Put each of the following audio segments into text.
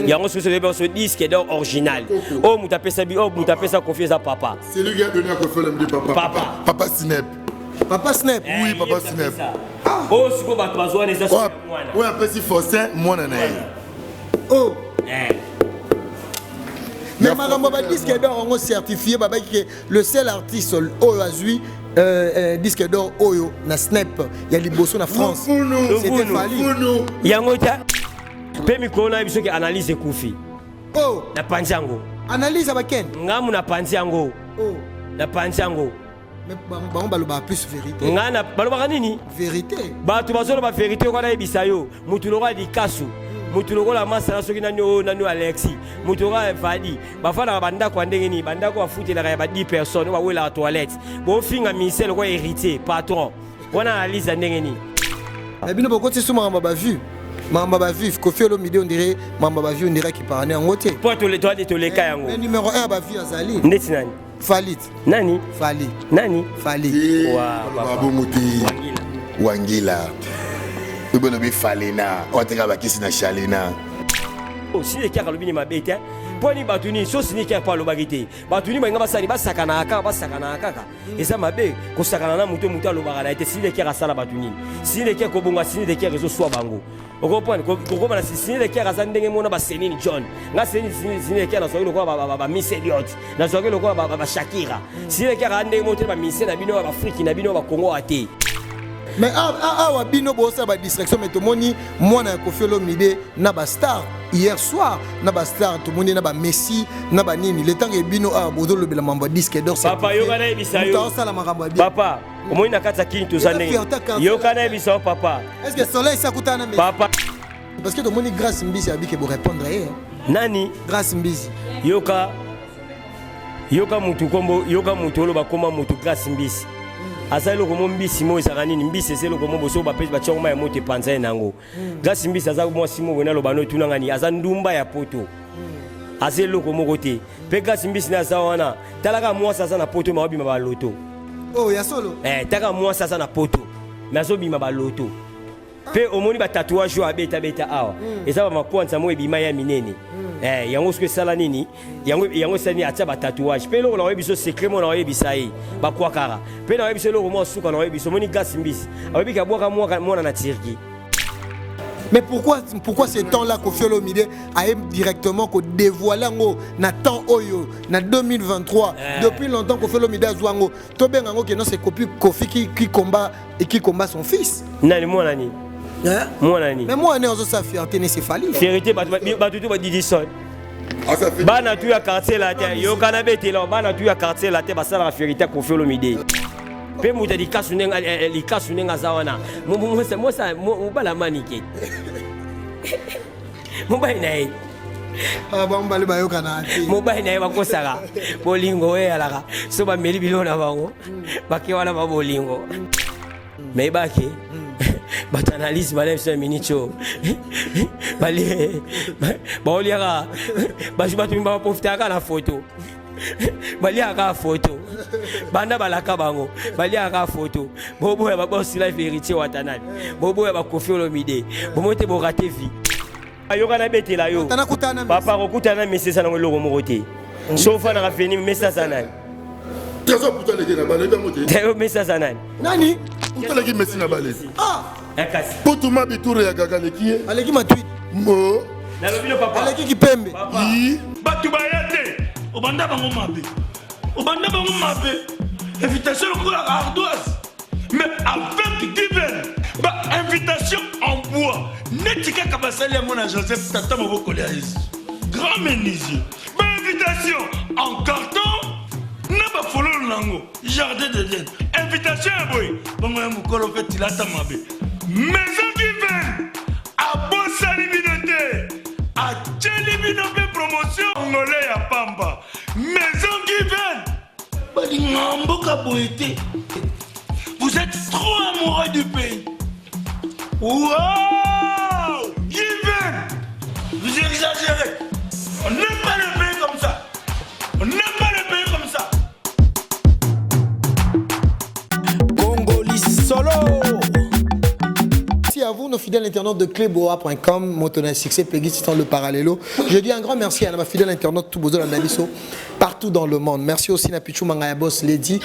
Yango soki oyebi so disque d'or original oyo moto apesa bi oyo moto apesa Koffi eza papa. C'est lui qui a donné à Koffi Olomide papa. Papa. Papa Snap. Papa Snap. Oui, papa Snap. Oyo sikoyo bato bazwa wana eza Oyo mwana. oyo apesi Faustin mwana na ye. Oh. Eh. Mais makambo ba disque d'or yango certifié babaki ke le seul artiste oyo azwi disque d'or oyo na Snap ya liboso na France. Lufunu. C'était Fally. Lufunu. Yango ta mpe mikolo na biso ke analyse ekufi. Oh. Na panzi yango. Analyse ya baken. Ngamu na panzi yango. Oh. Na panzi yango. Mais bango balobaka plus vérité. Nga na balobaka nini? Vérité. Bato bazoloba vérité oyo nayebisa yo. Mutu lokola Likasu, mutu lokola Masala soki nani oyo nani Alexis, mutu lokola Vadi, bafandaka bandako ya ndenge nini? Bandako bafutelaka ya ba 10 personnes oyo bawelaka toilette. Bofinga ministère lokola héritier, patron. Wana analyse ya ndenge nini? Mais bino bokoti su makambo ya ba vue. Makambo ya ba vue, Koffi Olomide on dirait makambo ya ba vue on dirait kiparane yango te. Po tole toleka yango. Mais numéro 1 ya ba vue azali. Ndeti nani? Fally. Nani? Fally. Nani? Fally. Wa papa. Bongo te. Wangila. Wangila. Oyo balobi Falena, oyo ateka bakisi na Chalena. Oh, si ekiaka alobi ni mabe te. Mpo ni bato nini so sini ekiaka mpo alobaki te. Bato nini balinga basali basakanaka kaka basakanaka kaka. Eza mabe kosakana na moto moto alobaka na ye te. Sini ekiaka asala bato nini? Sini ekiaka kobonga sini ekiaka ezoswa bango. Okompane kokoma na sini ekiaka aza ndenge mona ba Céline John. Nga Céline sini ekiaka nazwaki lokola ba Miss Elliot. Nazwaki lokola ba Shakira. Sini ekiaka aza ndenge moko te ba Miss na bino ba Afrique na bino ba Congo ate. Mais awa bino bosala ba distraction mais tomoni mwana ya Koffi Olomide na ba star hier soir na ba star tomoni na ba Messi na ba nini le temps que bino awa bozolobela mambo ya disque d'or Papa yoka na yebisa yo. Moto asala makambo ya bien. Papa omoni na kati ya kini toza Eza ndenge. fierté quartier. Yoka na yebisa yo papa. Est-ce que Soleil sakutana na Messi? Papa. Parce que tomoni Grâce Mbisi abike bo répondre ye. Nani? Grâce Mbisi. Yoka. Yoka mutu kombo, yoka mutu oloba koma mutu Grâce Mbisi. Aza eloko mo mbisi mo ezalaka nini? Mbisi eza eloko mo boso bapesi batia yango mai ya moto epanza ye nango. Grâce Mbisi aza mwasi mo boye naloba no etuna ngani aza ndumba ya poto. Aza eloko moko te. Pe Grâce Mbisi na aza wana. Talaka mwasi aza na poto ma obima ba loto. Oh ya solo. Eh taka mwasi aza na poto mais azobima ba loto. Pe omoni ba tatouage oyo abeta beta awa. Eza ba makwanza mo ebima ya minene. Eh yango soki esala nini? Yango yango esala nini atia ba tatouage. Pe eloko na oyebi so secret mo na oyebisa ye. Ba kwakara. Pe na oyebi so eloko mo suka na oyebi so omoni Grâce Mbisi. Ayebi ka bwaka mwana na Turquie. Mais pourquoi ce temps-là Koffi Olomide a directement ko dévoiler ngo na temps oyo na 2023 depuis longtemps Koffi Olomide a zwango to benga ngo que non c'est Koffi qui combat et qui combat son fils. Nani mwana nini? Hein? Mwana nini? Mais mwana ozo sa fierté ne c'est Fally. Fierté bato to ba Didison. Bana tu ya quartier la te yokana betela bana tu ya quartier la te basala la fierté Koffi Olomide. Pe muta likasu nenga likasu nenga za wana. Musa musa mubala manike. Mobali na ye. Ah bon bale bayokana te. Mobali na ye bakosaka. Bolingo e alaka. So ba meli biloko na bango. Bake wana ba bolingo. Mais bake bato analyse bale biso ya minute oyo. Bale baoliaka bato bato ba profitaka na photo. Baliaka photo. Banda balaka bango. Baliaka photo. Boboya ba boss life héritier Watanabe. Boboya ba Koffi Olomide. Bomote bo rater vie. Ayoka na betela yo. Tana kutana Papa kokutana na mesesa nango eloko moko te. Sofa na kafeni mesesa nani? Trésor puta leki na bale bango te. Tayo mesesa nani? Nani? Puta leki Messi na bale. Ah! Ekasi. Putuma bitoure ya gaga leki ye. Aleki matui. Mo. Nalobi no papa. Aleki kipembe. Papa. I. Bato baya te. Obanda bango mabe. Obanda bango mabe. Invitation lokola ardoise. Mais avec Given, ba invitation en bois. Neti kaka basali yango na Joseph tata mobokoli ya Yesu. Grand menuisier. Ba invitation en carton na ba fololo nango. Jardin d'Eden. Invitation ya boye. Bongo ya mokolo mpe tilata mabe. Maison Given abosani bino te. Atieli bino mpe promotion ngole ya pamba. Maison Given balinga mboka boye te. Vous êtes trop amoureux du pays. Wow! Given! Vous exagérez. On n'aime pas le pays comme ça. On n'aime pas le pays comme ça. Congoli solo. Si à vous, nos fidèles. Fidèles internautes de cleboa.com, Motona Succès, Peggy Titan, le Parallélo. Je dis un grand merci à ma fidèle internaute tout besoin Nabiso partout dans le monde. Merci aussi na Pichou Mangaya Boss Lady.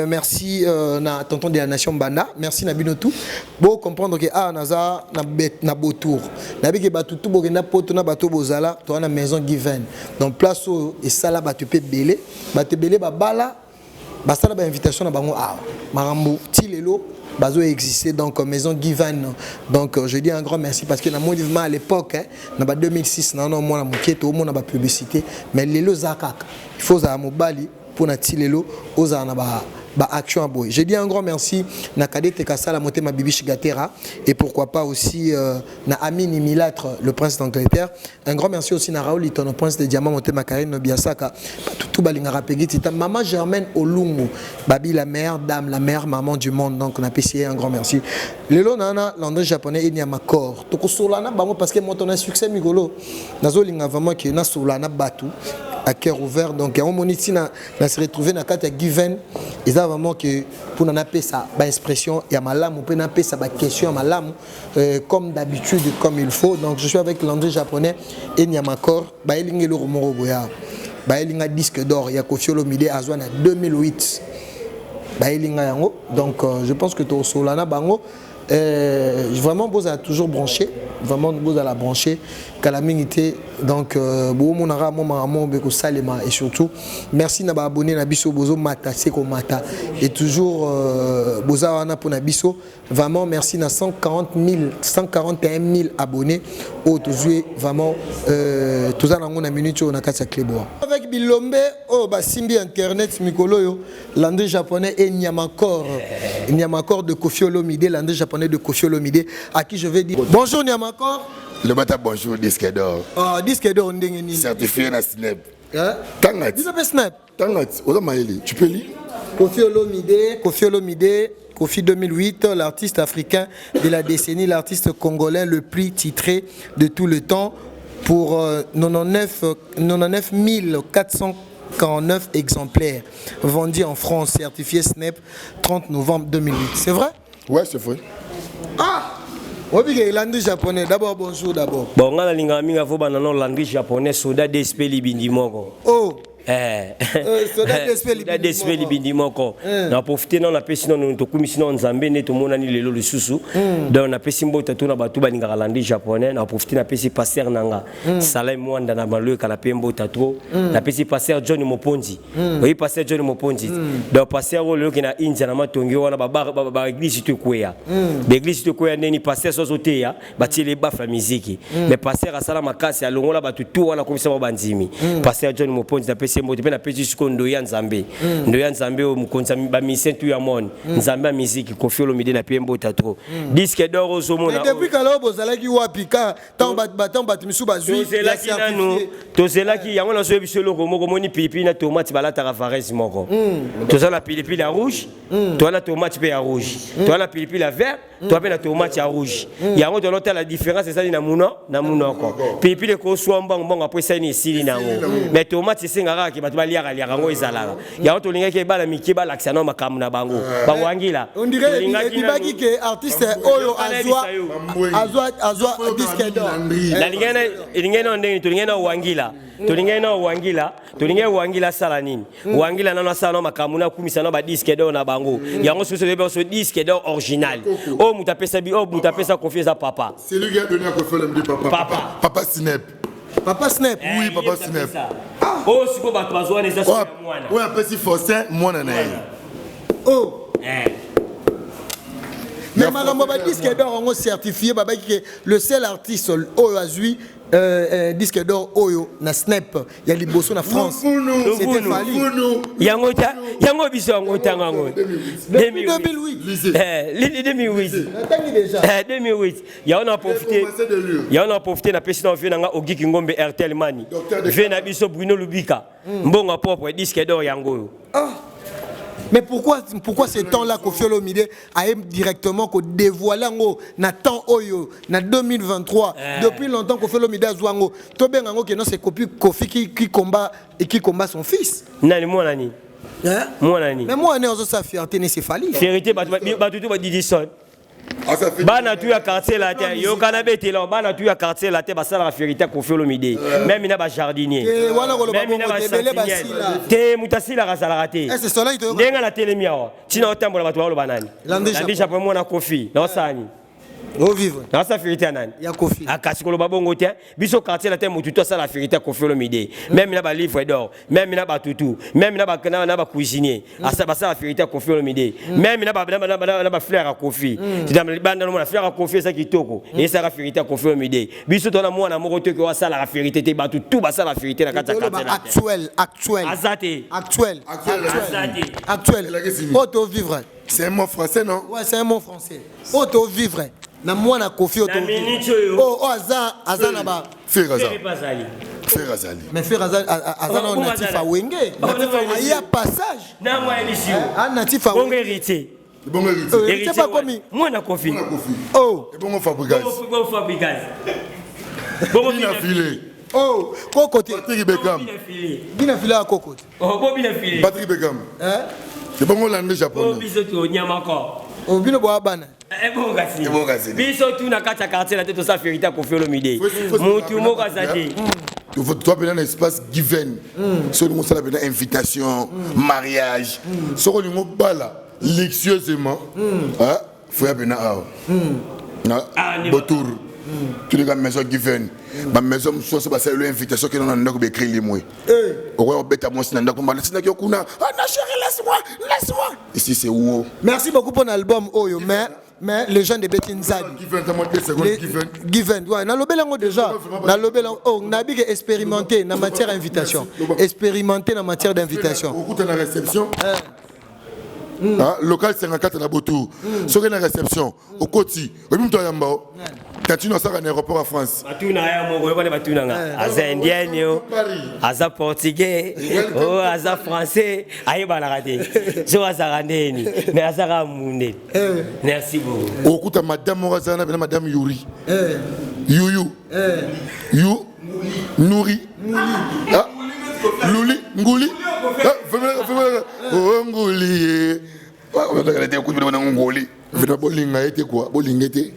Merci na Tonton de la Nation Banda. Merci na bino tout. Bon comprendre que ah naza na bet na botour. Na biki batu tout bokenda poto na bato bozala to na maison Given. Donc place où et sala batu pe belé, batu belé ba bala basala ba invitation na bango awa. Marambo ti lelo bazo exister, donc maison Given. Donc je dis un grand merci parce que na mon à l'époque, hein, na ba 2006 na no mwana moke to mona ba publicité, mais lelo za kaka il faut za mobali pour na ti lelo ozala na ba action à boy. Je dis un grand merci na Kadete Kasala Motema Bibish Gatera et pourquoi pas aussi na Amini Milatre, le prince d'Angleterre. Un grand merci aussi na Raoul Itono, prince de Diamant Motema Karine Nobiasaka, tout balingara Peggy Tita, Maman Germaine Olungu, Babi la mère dame, la mère maman du monde. Donc on a PCA un grand merci. Lelo nana Landry japonais et Niamakor. Toko solana bango parce que moi on a succès migolo. Nazo linga vraiment que na solana batu à cœur ouvert. Donc on moniti na na se retrouver na kati ya Given et ça vraiment que pour na pesa ba expression ya malamu pe na pesa ba question ya malamu comme d'habitude, comme il faut. Donc je suis avec Landry japonais et Niamakor ba elingi lo moro boya ba elinga disque d'or ya Koffi Olomide azwa na 2008 ba elinga yango. Donc je pense que to solana bango vraiment bozala toujours branché, vraiment bozala branché kala mingi te. Donc bomonaka mo makambo mpe kosalema et surtout merci na baabonné na biso bozomata se komata et toujours boza wana mpona biso. Vraiment merci na 140 000, 141 000 abonnés oyo tozwi vraiment toza nango na minute oyo na kati ya Cleboa avec bilombe oyo basimbi internet mikolo oyo, Landry japonais et Niamakor, Niamakor de Koffi Olomide, Landry japonais de Koffi Olomide, à qui je vais dire bonjour Niamakor. Le bata bonjour, disque d'or. Oh, disque d'or ndenge nini? Certifié na SNEP. Hein? Tanga ti. Biso mpe SNEP. Tanga ti, oza mayele, tu peux lire. Koffi Olomide, Koffi Olomide, Koffi 2008, l'artiste africain de la décennie, l'artiste congolais le plus titré de tout le temps pour 99 449 exemplaires vendus en France, certifié SNEP 30 novembre 2008. C'est vrai? Ouais, c'est vrai. Ah! Obi Landry japonais, d'abord bonjour d'abord. Bon, nga nalingaka mingi avo bana no Landry japonais, soda DSP libindi moko. Oh! Soda DSP Soda DSP libindi libindi moko. Eh. Na profite nano, napesi nano, tokumisi nano Nzambe nde tomonani lelo lisusu. Donc napesi mbote to na bato balingaka Landry japonais. Na profite, napesi pasteur na nga Salai Mwanda na Maloeka, na pe mbota trop. Napesi pasteur John Moponzi. Oyi pasteur John Moponzi, donc pasteur oyo leloki na India na matongi wana, baéglise to ekweya, baéglise to ekweya ndeni pasteur so azoteya batieli bafa miziki, mais pasteur asala makasi, alongola bato tu wana, akomisa bango bandimi. Pasteur John Moponzi, napesi ye mbote. Mpe napesi sikoyo ndoyi ya Nzambe, ndoyi ya Nzambe oyo mokonzi ya bamusicien tu ya monde, Nzambe ya miziki, Koffi Olomide, na pe mbota trop. Disque d'or ozomona. Mais depuis kala oyo bozalaki wapi ka ntango bato misusu bazwi ya Tozelaki nanu. certifié? Tozelaki yango. Nazoyebi biso eloko moko, omoni pilipili na tomate balataka varese moko. Toza na pilipili ya rouge, toza na tomate mpe ya rouge, toza na pilipili ya vert, toza mpe na tomate ya rouge. Yango tozotala différence ezali na muno na munoko. Pilipili ekoswa mbango mbango apo esali esili nango, mais tomate esengaka kaka bato baliaka liaka yango ezalaka. Yango tolingaki ebala mike balakisa nao makambo na bango bawangila. On dirait ebibaki ke artiste oyo azwa azwa disque d'or. Elingai nao ndenge tolingai nao wangila, tolingai nao wangila, tolingai wangila asala nini? Wangila nano asala nao makambo na akumisa nao badisque d'or na bango. Yango soki toyebi biso disque d'or original oyo moto apesa bi oyo moto apesa Koffi eza papa. C'est lui qui a donné à Koffi Olomide, papa. Papa. Papa Snep. Papa Snep. Oui, papa Snep. Oyo sikoyo bato bazwa wana eza sikoyo ya mwana. Oyo apesi Faustin, mwana na ye. Oh. Mais Ya makambo Faustin. badisque d'or yango certifié, babaki ke le seul artiste oyo azwi disque d'or oyo na SNEP ya liboso na France, Lufunu. c'était Fally. Lufunu. Yango ta yango biso yango ntango yango. Depuis 2008. Lisez. Eh, 2008. Natangi déjà. Eh, 2008 yango na profite. Commencé de lire. Yango na profite, napesi na vie na nga Ogiki Ngombe Airtel Mani. Docteur de Vie na biso Bruno Lubika, mbongo propre, disque d'or yango oyo. Mais pourquoi ce temps-là, Koffi Olomide a directement ko dévoiler yango na temps oyo, na 2023? Depuis longtemps, Koffi Olomide azwa yango. Tobenga yango que non, c'est Koffi qui combat et qui combat son fils. Nani mwana nini? Hein? Mwana nini? Mais moi, on est sa fierté, c'est Fally. Fierté bato bato to badidison. Bana tu ya Quartier Latin, yokana betela, bana tu ya Quartier Latin basalaka fierité ya Koffi Olomide, même na bajardinier, wana koloba même na bongo te, ebele basentinelle basila. te. Moto asilaka azalaka te. Est-ce Solange toyoka? Ndenge natelemi awa, ntina otambola, bato baloba nani? Landry. Landry Japon, mwana Koffi, naosala nini? Ovivre. Naosala fierité ya nani? Ya Koffi. Akasi koloba bongo te. Biso Quartier Latin, motu to asala fierité ya Koffi Olomide, même na balivre d'or, même na batutu, même na bacuisinier basala fierité ya Koffi Olomide, même na bafleur ya Koffi. Banda nomona fleur ya Koffi eza kitoko, esalaka fierité ya Koffi Olomide. Biso tona mwana moko te ke asalaka fierité te. Bato tu basala fierité na kati ya Toloba Quartier Latin. Actuel, actuel. Aza te. Actuel. Aza te. Actuel. Elakisi nini? Oyo tovivre. C'est un mot français, non? Ouais, c'est un mot français. Oyo tovivre na mwana Koffi, oyo Na tovivre. minute oyo. Oyo aza na ba Ferre aza. Ferre azali. Ferre azali. Mais Ferre aza na Oh, natif azala. awenge. Oh, non, Aya passage. Na mwa elisi yo. A natif Bongo awenge. Héritier. Ebongo Héritier? Héritier pas komi. Mwana Koffi. Mwana Koffi. Oh. Ebongo Fabregas? Bongo Fabregas, bongo Bina File. Oh, koko te. Patrick Beckham. Bina File. Bina File ya koko te. Oh, bo Bina File. Patrick Beckham. Hein? Ebongo Landry Bo Japon? biso to nyama ko. Oh, bino boya bana. Ebongo kasi. Ebongo kasi. Biso tu na kati ya Quartier Latin tosala fierité ya Koffi Olomide, mutu moko aza te. Toi mpena na espace Given, soki olingi osala mpena invitation mariage, soki olingi obala luxueusement, foya mpena awa na Ah, Botour. Tuleka maison Given, bamaison mosusu so basaleli invitation, kende na ndako, baécrit limwe. Okoya kobeta mwasi na ndako, mbala tindaki yo kuna. Ah, na chéri, laisse-moi, laisse-moi ici, c'est wo. Merci beaucoup pour l'album oyo, mais les gens de Beti Nzadi. Given, tama 2 secondes. Given. Given, ouais, nalobeli yango déjà. Nalobeli yango. Oh, nabi ke expérimenté na matière invitation. Expérimenté na matière d'invitation. Okuta na réception. Ah, local 54 na Botour, soki na réception okoti, oyebi moto ayamba o tantino asalaka na aéroport ya France. Batuna ya moko oyokone, batuna nga aza indienne yo, Paris. Aza portugais o, aza français, ayebanaka te so azalaka ndeni, mais azalaka mundeni. Merci beaucoup. Okuta madame moko azala na pena madame Yuri Yuyu Yu Nuri. Ah, Luli Nguli. Ah, oh, Nguli ye. Ah, te, okuti pena Nguli vena bolinga ye te kua bolinga ye te,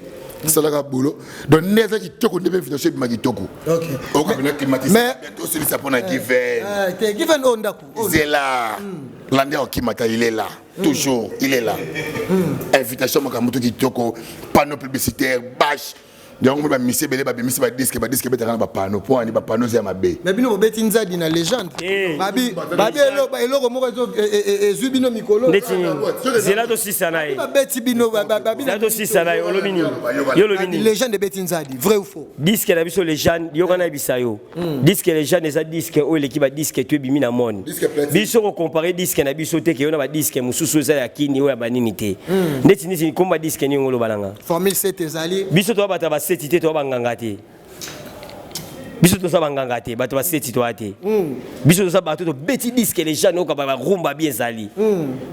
esalaka boulot. Donc nde eza kitoko, nde mpe invitation ebima kitoko. Okoka pena climatisé. Tosilisa mpona Given. Eh, te, Given oyo ndako. Oyo. Zela landi akokimata, il est là toujours, il est là. Invitation, makambo to kitoko, panneau publicitaire, bâche, yango mpe bamisi ebele babimisi badisque, badisque ebetaka na bapanneau mpo ani bapanneau eza ya mabe. Mais bino bobeti nzadi na légende. Eh. Babi eloko moko ezwi bino mikolo. Ndeti nini? Zela tosisa na ye. Babeti bino babi. Zela tosisa na ye. Olobi nini yo? Olobi nini? Légende ebeti nzadi, vrai ou faux? Disque na biso légende, yoka nayebisa yo, disque légende eza disque oyo eleki badisque to ebimi na monde. Disque platine. Biso kocomparer disque na biso te ke yo na badisque mosusu eza ya kini oyo ya banini te. Ndeti neti komba disque nini oloba nanga? Formule 7 ezali. Biso toza bato ya baseti te, toza banganga te. Biso toza banganga te, bato baseti toya te. Biso toza bato tobeti disque légende, oyoka barumba bi ezali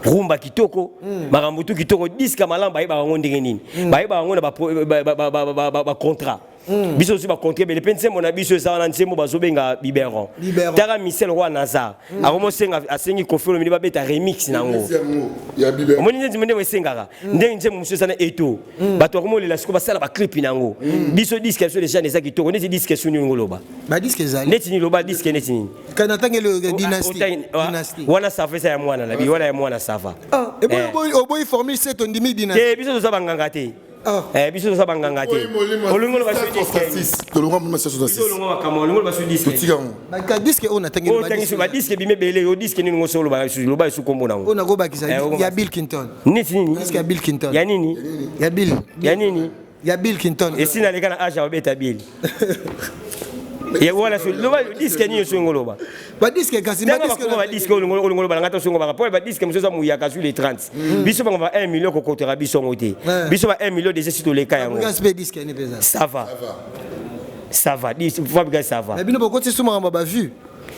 rumba kitoko, makambo tu kitoko. Disque ya malamu bayebaka yango ndenge nini? Bayebaka yango na bacontrat. Biso tosi bacontrat ebele mpe nzembo na biso eza wana, nzembo bazobenga Biberon. Biberon. Taka Michel Roi Nazar akomosenga, asengi Koffi Olomide babeta remix nango. Yango ya bibe. Omoni nzembo ndenge esengaka, ndenge nzembo mosusu eza na eto, bato bakomolela sikoyo basala baclip nango. Biso disque ya biso déjà eza kitoko. Neti disque su nini oloba? Badisque ezali. Neti nini? Loba disque neti nini? Kana ntangeli Dynastie. Dynastie. Wana safa eza ya mwana na bi, wana ya mwana safa. Ah, eboyi. Eh. Oboyi Formule 7, ondimi Dynastie. Te, biso toza banganga te. Ah. Eh, biso toza banganga te. Olingi oloba so disque? Tolongwa molimo. Biso 66. olongo makambo, olingi oloba so disque? Totika yango. Baka disque oyo natangeli. Oyo otangisi badisque ebimi ebele. Yo disque nini ngo so oloba? Loba esu kombo nango. Oyo nakobakisa. Eh, Ya Bill Clinton. Neti nini? Disque ya Bill Clinton. Ya nini? Ya Bill. Ya nini? Ya Bill Clinton. Esi naleka na age ya babeta Bill wana. Loba disque nini osongi oloba. Badisque kasi. Ntango bakoma badisque olingo oloba nanga te, osongo baka po badisque mosusu eza muyaka sur les 30. Biso bango ba 1 million kokotaka biso yango te. Biso ba 1 million déjà si toleka yango. Kasi mpe disque yani mpenza. Ça va, ça va, Fabrica, ça va. Mais bino bokoti su makambo ya bavue,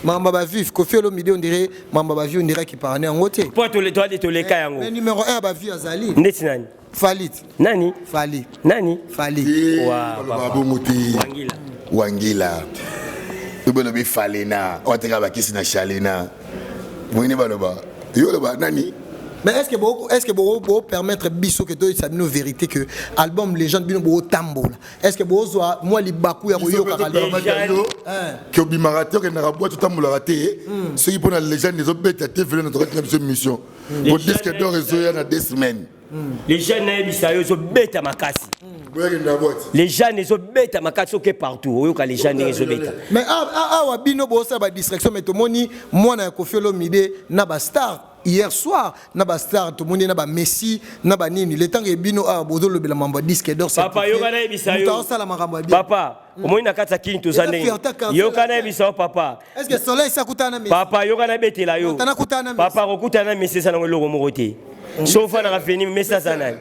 makambo ya bavue. Koffi Olomide, on dirait makambo ya bavue, on dirait kiparane yango te. Po toade toleka yango. Mais numéro 1 ya bavue azali. Ndeti nani? Fally. Nani? Fally. Nani? Fally. Wa, baloba papa. bongo te. Wangila. Wangila oyo balobi Falena oyo ateka bakisi na Chalena moyini, baloba yo oloba nani? Mais est-ce que bo est-ce que bo bo permettre biso que toyebisa bino vérité que album Légende bino botambola? Est-ce que bozwa mwa libaku ya koyokaka yo ke obimaka te, okendaka boîte, otambolaka te? Soki mpona Légende ezobeta te, vele na tokati na biso mission po disque d'or ezoya na 2 semaines. Légende, nayebisa yo, ezobeta makasi. Boyakenda boîte. Légende ezobeta makasi, oke partout oyoka Légende ndenge ezobeta. Mais awa bino bosala badistraction, mais tomoni mwana ya Kofi Olomide na bastar hier soir, na bastar tomoni na bamessi na banini, le temps ke bino awa bozolobela mambo ya disque d'or. Papa, yoka nayebisa yo. Osala makambo ya bien. Papa, omoni na kati ya kini toza Eza ndenge fierté quartier yoka latin. Nayebisa yo, papa. Est ce que Soleil esi akutana na Messi? Papa, yoka, nabetela yo. Montana akutana na Messi. Papa, kokutana na Messi eza nango eloko moko te. So ofandaka feni, Messi aza nani?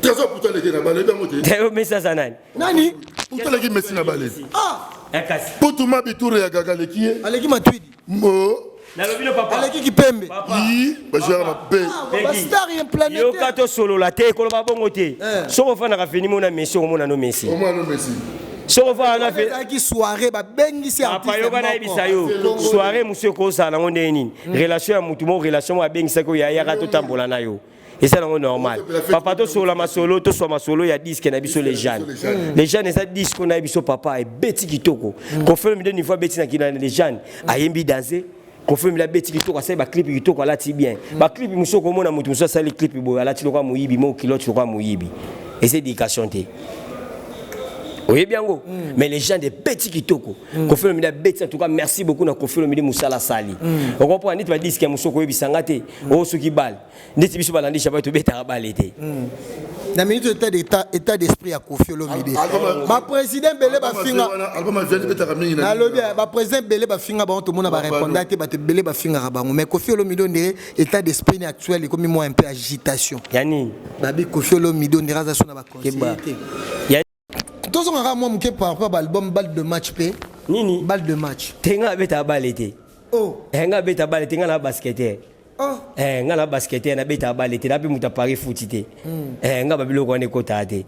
Trésor puta aleki na bale, yebi yango te. Yo, Messi aza nani? Nani? Puta aleki Messi na bale. Ah. Kasi Putu mabi tour ya gaga aleki ye. Aleki Matuidi. Mo. Nalobi no, papa. Aleki Kipembe. Yi bajoueur mabe. Bastar ye Yoka, planétaire. Tosolola te, koloba bongo te. Eh. Soki ofandaka feni, mona Messi, okomona no Messi. Omwana Messi. Soki ofandaka na fe Ezalaki soirée babengisi Papa, artiste yoka, moko. nayebisa yo, soirée mosusu ekozala nango ndenge nini? Relation ya mutu moko, relation moko abengisaki oyo ayaka, totambola na yo, eza nango normal. Papa, tosolola masolo, toswa masolo ya disque na biso Légende. Légende eza disque oyo nayebi biso, papa, ebeti kitoko. Koffi Olomide, niveau abeti na kina Légende, ayembi danse. Koffi Olomide abeti kitoko, asali baclip kitoko, alati bien. Baclip mosusu okomona motu mosusu asali clip boye, alati lokola moyibi mo kilote, lokola moyibi, eza éducation te, oyebi yango. Mais Légende ebeti kitoko, Koffi Olomide abeti. En tout cas, merci beaucoup na Koffi Olomide, mosala asali. Okomprendre neti badisque ya mosusu okoyebisanga te oyo soki bale ndeti biso balandi shaba, tobetaka bale te. Na minute, état d'esprit ya Kofi Olomide, baprésident ebele bafinga. Album aviani betaka mingi na Nalobi baprésident ebele bafinga bango, tomona barépondre te. Bato ebele bafingaka bango, mais Kofi Olomide, on dirait état d'esprit ni actuel ekomi mwa un peu agitation. Ya nini? Babi Kofi Olomide, on dirait aza so na Keba. baconseiller te. Ya Tozongaka mwa moke par rapport baalbum Balle de match mpe. Nini? Balle de match. Te, nga abetaka bale te. Oh. Eh, nga abeta bale te, nga na basketteur. Oh. Eh, nga na basketteur, nabetaka bale te, nape moto apari futi te. Eh, nga babiloko wana ekotaka te.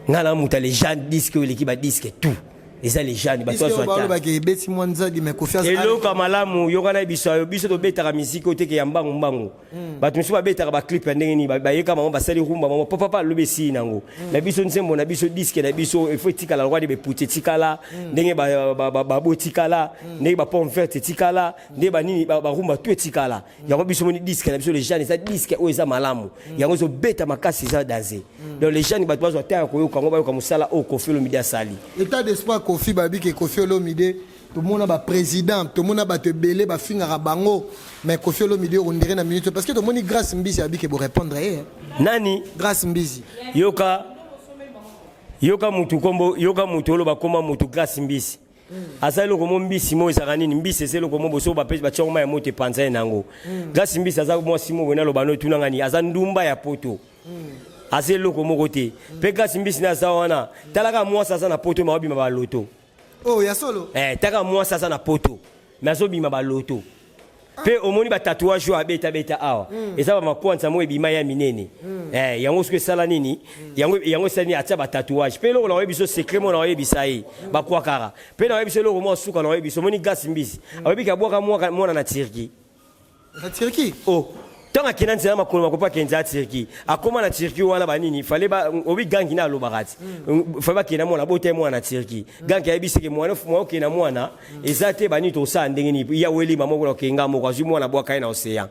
Nga na moto ya Légende, disque oyo eleki badisque tout eza Légende. Bato azwa ta. Balobaki ebeti mwa nzadi, mais Kofi Eloko ya malamu, yoka na biso yo, biso tobetaka misiki oyo teke ya mbangu mbangu. Bato mosusu babetaka baclip ya ndenge nini, bayeka bango, basali rumba bango, papa papa alobi esili nango. Na biso nzembo na biso, disque na biso, ifo etikala lokwa nde beputi etikala, ndenge babo etikala, ndenge bapomme verte etikala, ndenge banini barumba tu etikala. Yango biso moni disque na biso Légende eza disque oyo eza malamu, yango ezobeta makasi, eza danger. Donc Légende, bato bazwa ta ya koyoka yango, bayoka mosala oyo Kofi Olomide asali. État d'esprit ya Kofi, babi ke Kofi Olomide, tomona baprésident, tomona bato ebele bafingaka bango, mais Kofi Olomide, on dirait na minute, parce que tomoni Grâce Mbisi abi ke borépondre ye, hein. Nani? Grâce Mbisi. Yoka, yoka mutu kombo, yoka mutu oloba koma mutu Grâce Mbisi aza eloko mo mbisi mo ezalaka nini? Mbisi eza eloko mo boso bapesi batiango mai ya moto epanza ye nango. Grâce Mbisi aza mwasi mo boye, naloba no etunanga nini, aza ndumba ya poto, aza eloko moko te. Mpe Grâce Mbisi nde aza wana, talaka mwasi aza na poto, ma obima baloto. Oh, ya solo? Eh, taka mwasi aza na poto, me azobima baloto. Mpe omoni batatouage oyo abetabeta awa, eza bamakwanza moko ebima ya minene. Eh, yango soki esala nini, yango yango esala nini, atia batatouage. Mpe eloko na oyebi biso, secret mo na oyebisa ye, bakwakaka. Mpe na oyebi biso eloko mwa suka na oyebi biso, omoni Grâce Mbisi ayebiki abwaka mwana na Turquie. Na Turquie? Oh, ntango akenda nzela makolo makopo, akende ya Turquie, akóma na Turquie wana banini fale obi gangi na alobaka ti fale bakenda mwana, bota ye mwana na Turquie. Gangi ayebi seke mwana mwana okende na mwana eza te, banini tosala ndenge nini, ya welima moko na okenga moko, azwi mwana, bwaka ye na océan.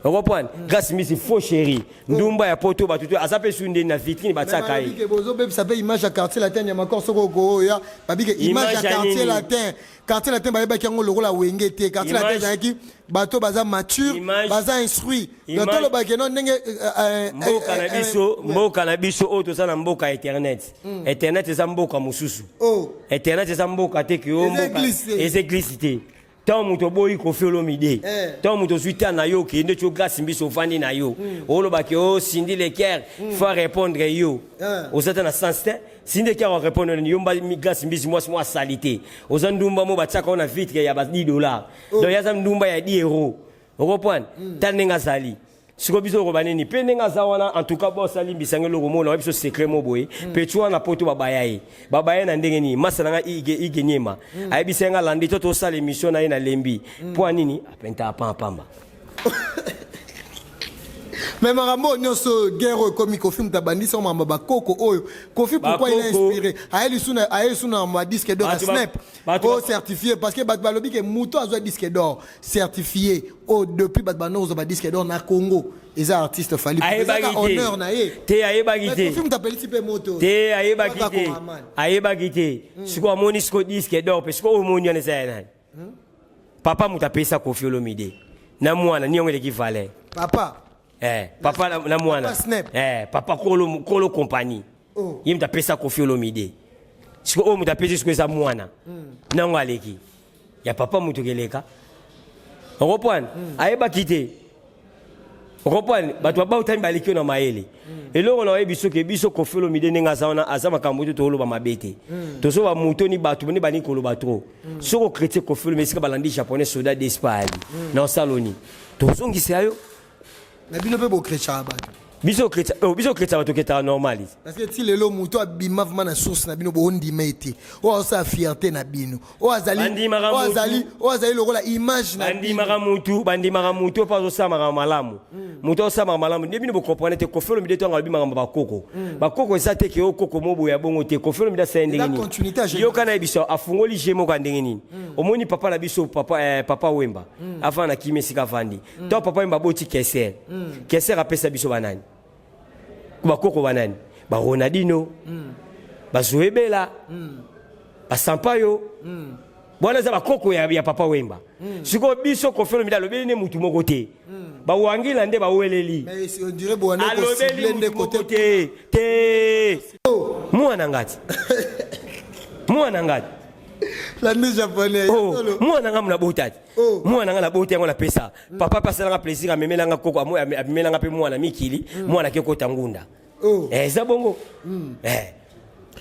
Okomprendre? Grâce Mbisi, faux chéri, ndumba ya poto, bato to aza mpe su ndeni na vitrine batiaka ye. Babike bozobebisa mpe image ya Quartier Latin ya makor. Soki okoya, babike image ya Image ya Quartier nini? Latin. Quartier Latin bayebaki yango lokola Wenge te. Quartier Latin ezalaki bato baza mature, baza instruit. Donc tolobaki no ndenge Mboka na biso, mboka na biso oyo toza na mboka ya internet. Internet eza mboka mosusu. Oh. Internet eza mboka te ke yo Eza mboka église te. Eza église te. Ntango moto oboyi Kofi Olomide, ntango moto ozwi ta na yo, okende ti Grâce Mbisi, ovandi na yo, olobaki o Cindy Le Cœur faut répondre yo. Oza te na sens te. Cindy Le Cœur arépondre nini? Yo mba Grâce Mbisi, mwasi mo asali te, oza ndumba mo batiaka yo na vitre ya ba 10 dollars. Donc ye aza ndumba ya 10 euro, okoprendre ta ndenge azali. Sikoyo biso okoba nini mpe ndenge aza wana? En tout cas, boss alimbisanga eloko moko na biso, secret mo boye. Mpe ti wana poto babaya ye, babaya ye na ndenge nini? Masa na nga ige ige niema ayebisa ye nga landi to tosala émission na ye, nalembi. Mpo ya nini? Apenta apamba pamba. Mais makambo oyo nyonso, guerre oyo ekomi, Kofi moto abandisi yango, makambo ya bakoko oyo. Kofi, pourquoi il a Bakoko. inspiré, aye lisu na aye lisu na ma disque d'or ya Bato Snap bato oyo certifié, parce que bato balobi ke moto azwa disque d'or certifié oyo depuis bato banda kozwa badisque d'or na Congo, eza artiste Fally. Ayebaki Ezaka te. honneur na ye. Te, ayebaki Mais te. Kofi moto apelisi mpe moto. Te, ayebaki Kaka te. Koraman. Ayebaki te. Sikoyo amoni sikoyo disque d'or mpe sikoyo oyo omoni wana eza ya nani? Papa moto apesa Kofi Olomide na mwana ni yango eleki valeur. Papa. Papa na mwana. Papa Snap. Papa kolo, kolo compagnie. Oh. Ye moto apesa Kofi Olomide. Sikoyo oyo moto apesi sikoyo eza mwana nango aleki ya papa moto keleka. Okoprendre, ayebaki te. Okoprendre, bato babautami baleki yo na mayele. Eloko na oyebi soki biso Kofi Olomide ndenge aza wana, aza makambo te. Toloba mabe te, tozoba moto ni bato nde balingi koloba trop. Soki ocritiquer Kofi Olomide, esika balandi Japonais soda despa ali na osaloni, tozongisa yo. Na bino mpe bocritiquaka bato? Biso ocritiquer, oh, biso ocritiquer bato, oketaka normal. Parce que ti lelo moto abima vraiment na source na bino, boondima ete oyo azosala fierté na bino, oyo azali Bandimaka oyo motu. azali, oyo azali lokola image na bino. Bandimaka mutu, bandimaka mutu mpo azosala makambo malamu. Mutu azosala makambo malamu nde bino bocomprendre te. Kofi Olomide ntango alobi makambo bakoko, bakoko eza te ke okoko mo boye ya bongo te. Kofi Olomide asala ndenge Eza continuité ya nini? Yoka na ye biso, afungoli je moko ya ndenge nini? Omoni papa na biso, papa, papa Wemba, avant na kimi esika avandi. Ntango papa Wemba aboti Keser, Keser apesa biso banani? Bakoko banani? Baronadino, bazoebela, basampayo wana eza bakoko ya papa Wemba. Sikoyo biso Kofi Olomide alobeli nde mutu moko te, bawangila nde baweleli. Mais on dirait bowana Alobeli kocibler nde mutu moko côté. te te. Mwana ngati, mwana ngati. Landi Japonais. Oh, Solo. mwana nga muna bota te. Oh. Mwana nga nabota yango, napesa papa mpe asalanga plaisir, amemelanga koko, amemelanga mpe mwana mikili, mwana ake kota ngunda. Oh. Eza bongo.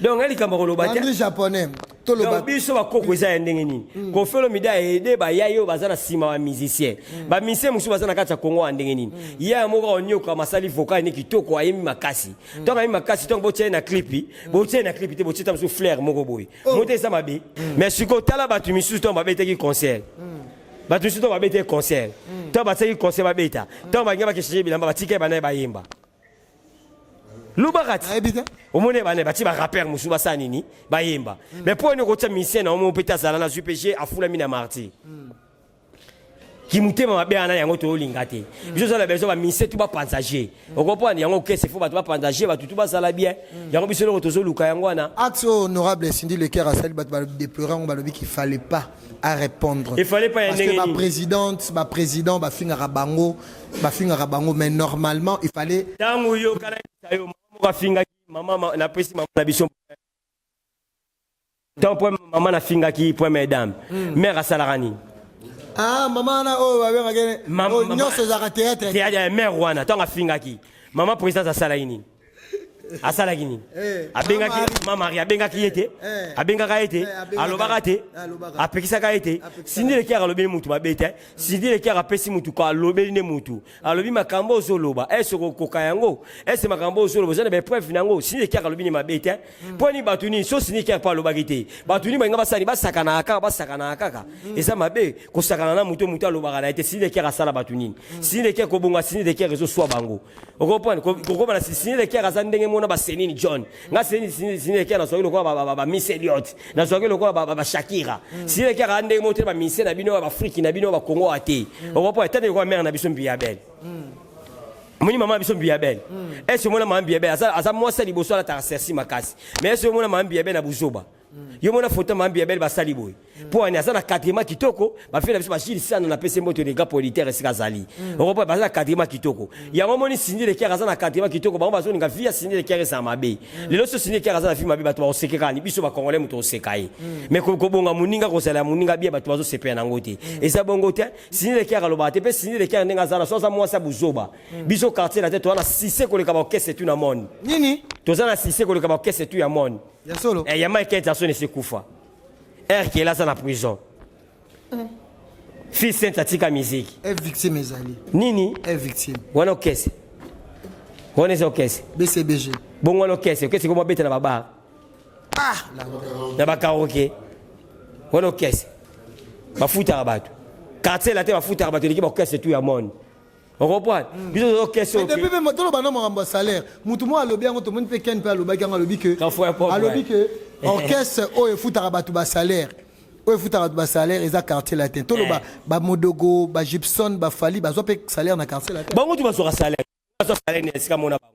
Donc nga likambo ya koloba te. Landi Japonais, toloba. Donc biso bakoko eza ya ndenge nini? Kofi Olomide aide bayai oyo baza na nsima, bamusicien, bamusicien mosusu baza na kati ya Kongo ya ndenge nini? Ye ya moko aonyoka, asali vocal ne kitoko, ayembi makasi. Ntango ayembi makasi, ntango botia ye na clip, botia ye na clip te, botia ta mosusu flair moko boye mo te, eza mabe. Mais sikoyo tala bato misusu, ntango babetaki concert, bato misusu ntango babetaki concert, ntango batiaki concert babeta, ntango balingi bakechange bilamba, batika ye bana ye bayemba lobaka ti. Nayebi te. Omoni bana batie barappeur mosusu basala nini? Bayemba. Mais mpo oni kotia musicien na omo mpe te azala na zwi mpe je afulami na martyr kimutema mabe wana, yango toyolinga te. Biso ozala besoin bamusicien tu bapanza je, okomprendre yango kese fo bato bapanza je, bato tu bazala bien. Yango biso eloko tozoluka yango wana. Acte oyo honorable Cindy Leker asali, bato badéplore yango, balobi qu'il fallait pas à répondre. Il fallait pas ya Parce que ndenge nini? baprésidente, baprésident bafingaka bango, bafingaka bango, mais normalement il fallait Ntango yokana yo mama moko afingaki mama, napesi mama na biso ntango po mama nafingaki première dame, mare asalaka nini? Ah, mama wana oyo babengaka oyo nyonso ezalaka théâtre. Théâtre, mare wana ntango afingaki mama présidence, asalaki nini? Asalaki nini? Abengaki Mama mama Marie, abengaki ye te. Abengaka ye te. Abengaka. Alobaka te. Alobaka. Apekisaka ye te. Cindy Le Cœur alobeli mutu mabe te. Cindy Le Cœur apesi mutu ko alobeli nde mutu alobi makambo ozoloba ese okokoka yango, ese makambo ozoloba oza na bapreuve na yango. Cindy Le Cœur alobi ne mabe te. Mpo nini bato nini so Cindy Le Cœur mpo alobaki te, bato nini balinga basali basakanaka kaka, basakanaka kaka? Eza mabe kosakana na moto, moto alobaka na ye te. Cindy Le Cœur asala bato nini? Cindy Le Cœur kobonga, Cindy Le Cœur ezoswa bango, okoprendre kokoma na Cindy Le Cœur aza ndenge mona basenini John. Nga Cindy Le Cœur nazwaki lokola bamiss Eliot, nazwaki lokola bashakira. Cindy Le Cœur aza ndenge moko te bamise na bino, baafriki na bino, bakongo a te, okoprendre tande lokola mare na biso Mbiya Bel. Omoni mama na biso Mbiya Bel, ese omona mama Mbiya Bel aza mwasi ya liboso alataka sersi makasi, mais ese omona mama Mbiya Bel na buzoba? Yo mona foto mama Mbiya Bel basali boye mpo ani aza na quadriment kitoko. Bafie na biso bagile sano, napesi mboto le grand producteur esika azali, okopa baza na quadriment kitoko. Yango omoni Cindy Le Cœur aza na quadriment kitoko, bango bazolinga vie ya Cindy Le Cœur ezala mabe. Lelo so Cindy Le Cœur aza na vie mabe, bato bakoseke kaka ni biso bacongolais moto oseka ye. Mais kobonga moninga, kozala ya moninga bien, bato bazosepela nango te. Eza bongo te. Cindy Le Cœur alobaka te. Mpe Cindy Le Cœur ndenge aza na so, aza mwasi ya buzoba. Biso quartier na te, toza na sise koleka baorchestre tu na monde. Nini? Toza na sise koleka baorchestre tu ya monde. Ya solo? Ya Michael Jackson esi ekufa, rkela aza na prison, fils saint atika musique. E victime ezali. Nini? E victime. Wana okese, wana eza okese. BCBG. Bongo wana okese, okese komo abeta na babar, Ah. na bakaraoke. Wana okese bafutaka bato, quartier la te bafutaka bato eleki baorchestre tu ya monde. Ocomprendre? Biso tozo kese. Mais depuis mpe toloba na makambo ya salaire, motu moko alobi yango, tomoni mpe Ken mpe alobaki yango, alobi ke Kafo ya propre, alobi ouais. ke orchestre oyo efutaka bato basalaire, oyo efutaka bato basalaire eza Quartier Latin. Toloba bamodogo, bagibson, bafali bazwa mpe salaire na Quartier Latin. Bango tu bazwaka salaire, bazwa salaire na esika mona bango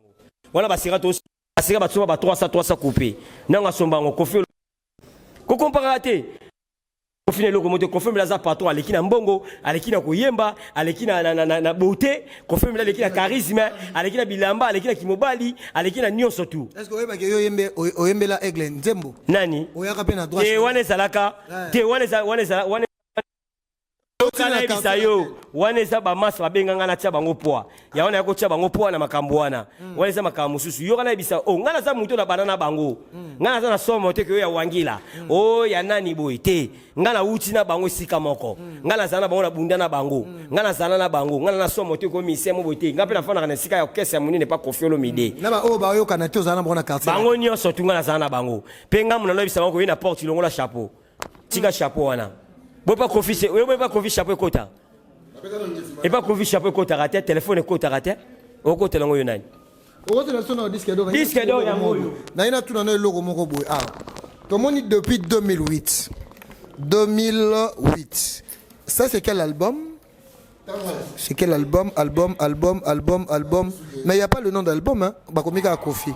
wana. Basika to basika basomba ba 300 300 coupe ntango asomba yango. Kofi kokomparaka te. Kofi na eloko moto. Kofi mbela aza patron, aleki na mbongo, aleki na koyemba, aleki na beauté. Kofi mbela aleki na charisme, aleki na bilamba, aleki na kimobali, aleki na nyonso tu. Est ce que oyebaki yo oyembela Aigle nzembo? Nani? Oyaka mpe na droit. Te, wana ezalaka te, wana eza wana ezala wana. Otina Yoka, nayebisa quartier yo, wana eza bamasa babenganga natia bango poa ya wana, ya kotia bango poa na makambo wana. Wana eza makambo mosusu. Yoka, nayebisa o, ngai naza moto na bana na bango. Ngai naza na somo te ke oyo ya wangila, oyo ya nani boye te. Ngai nawuti na bango esika moko. Ngai nazala na bango, na bunda na bango, ngai nazala na bango. Ngai na somo te komise mo boye te. Ngai mpe nafandaka na esika ya orchestre ya monene pa Kofi Olomide. Na baoyo bayokana te, ozala na bango na quartier. Bango nyonso tu, ngai nazala na bango mpe. Ngai mona nayebisa bango koye na porte, longola chapeau, tika chapeau wana. Bopa Kofi oyo, bopa Kofi chapeau ekota epa Kofi. Chapeau ekotaka te, telefone ekotaka te. Okotela yango yo nani? Okotela biso na disque d'or. Disque d'or yango oyo. Naye natuna na eloko moko boye awa. Tomoni depuis 2008, 2008, ça c'est quel album? C'est quel album? Album, album, album, album, mais il y a pas le nom d'album, hein. Bakomi kaka Kofi.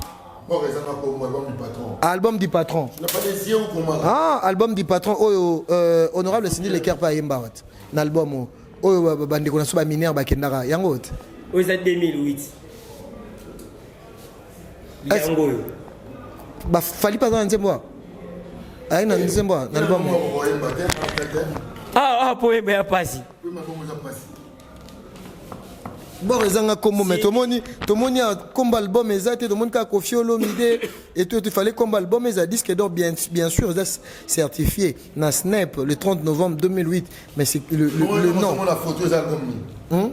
Bon, eza na kombo album du patron. Album du patron. Tu n'as pas des yeux ou comment? Ah, album du patron oyo honorable Cindy Leker pa ayemba wat na album oyo. Oyo bandeko na so baminere bakendaka yango te. Oyo eza 2008 yango oyo. Bafali mpe aza na nzembo wa, aye na nzembo wa na album oyo. Koyemba te, te. Ah, ah, po oyemba ya pasi. Koyemba bongo eza pasi. Bor ezanga kombo, mais tomoni ya kombo album eza te. Tomoni kaka Kofi Olomide et tout. Il fallait kombo album eza. Disque d'or, bien, bien sûr, eza certifié na SNEP le 30 novembre 2008, mais c'est le nom. La photo eza album nini?